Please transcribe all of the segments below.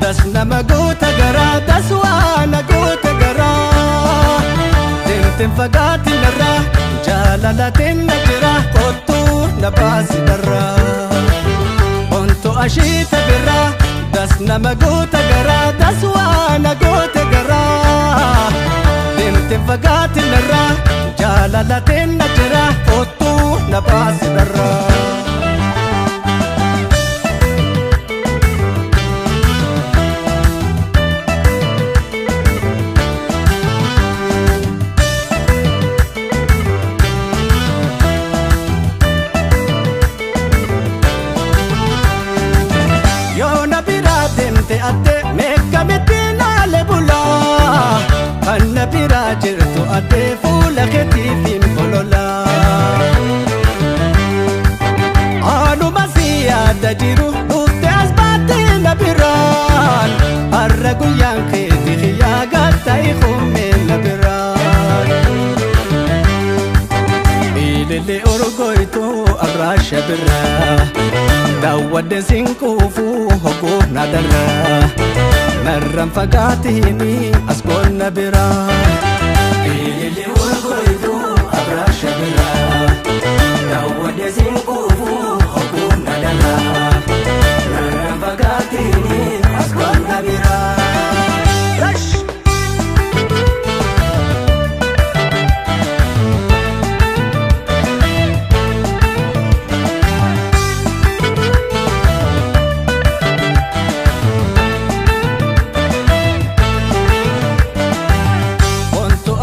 Das nama goota garaa das waan goota garaa Deemteen fagaati narraa jaalalateen na jira kottuu na baasi darraa Onto ashiita birraa das nama goota garaa das waan goota garaa Deemteen fagaati narraa jaalalateen na jira kottuu na baasi darraa. Deemte addee meeqamitti naale bulaa kan na biraa jirtu addee fuula keetiif hin bololaa. Anuma si yaada jiru dhufte as baattee na biraan har'a guyyaan keeti xiyyaa gatta'e hoomee na biraan. Ilillee orgoituu abraasha birraa. Daawwadde sinquufuu hogguu na darraa narraan fagaatini as qonna biraa. Ilillee urgoituu abraasha biraa daawwadde sinquufuu hogguu na darraa narraan fagaatini as qonna biraa.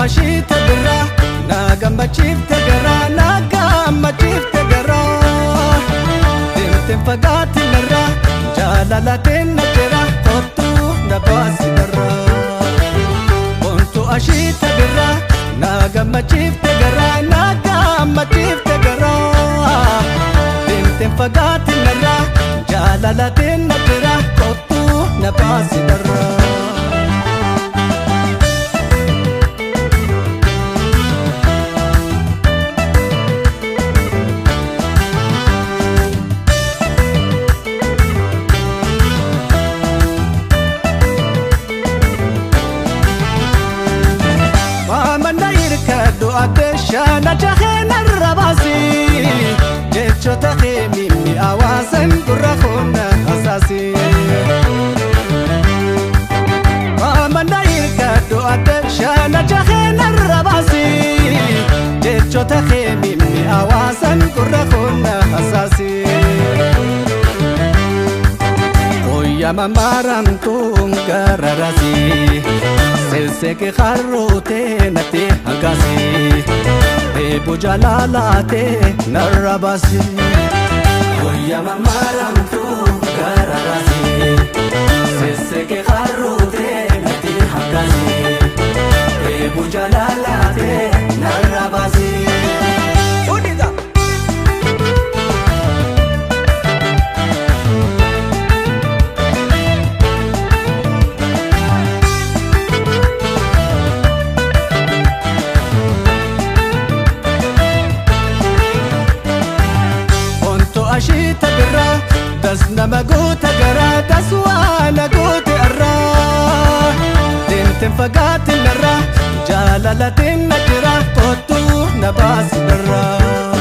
Ashiita birraa na gammachiifte garaa na gammachiifte garaa Deemteen fagaati narraa jaalalateen na jira kottuu na baasi darraa Onto ashiita birraa na gammachiifte garaa na gammachiifte garaa Deemteen fagaati narraa jaalalateen na jira kottuu na baasi darraa. Shaana jaheen arrabaasi jechoota kee mimmi'aawaasan gurra koonna hasaasi. Amanda hirkadhu adde shaana jaheen arrabaasi jechoota kee mimmi'aawaasan gurra koonna hasaasi. Qoyyama maramtuun gararasi. Selseke harrootee natti hanqasi eeboo jaalalaatee narra baasi. Qoyyama maramtuu gararasi selseke harrootee natti hanqasi eeboo jaalalaatee narra baasi. Ashiita birraa das nama goota garaa das waan goote arraa Deemteen fagaate narraa jaalalateen na jira kottuu na baasi darraa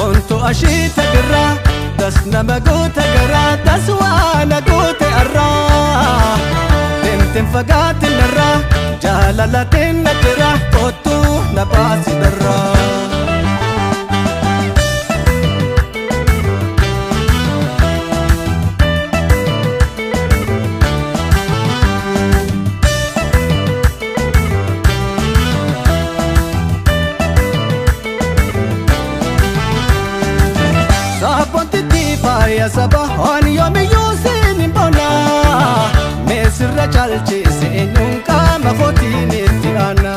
Onto ashiita birraa das nama goota garaa das waan goote arraa Deemteen fagaate narraa jaalalateen na jira kottuu na baasi darraa. Faaya saba waan yoomiyyuu siin hin boona meesirra caalchise eenyuun qaama kootiin itti aana.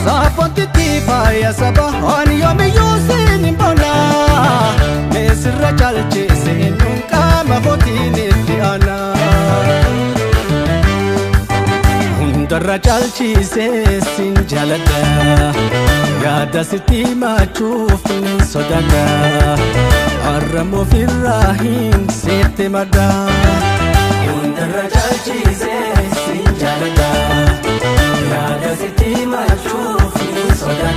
Saaphoontitti faaya saba waan yoomiyyuu siin hin boona meesirra caalchise eenyuun qaama kootiin itti aana. Hundarra caalchisee siin jaaladha. Yaada sitti himachuuf nin sodaadha. Har'a ofirraa hin sitti sitti madda. Hundarra caalchisee sin jaaladha. Yaada sitti machuuf hin sodaadha.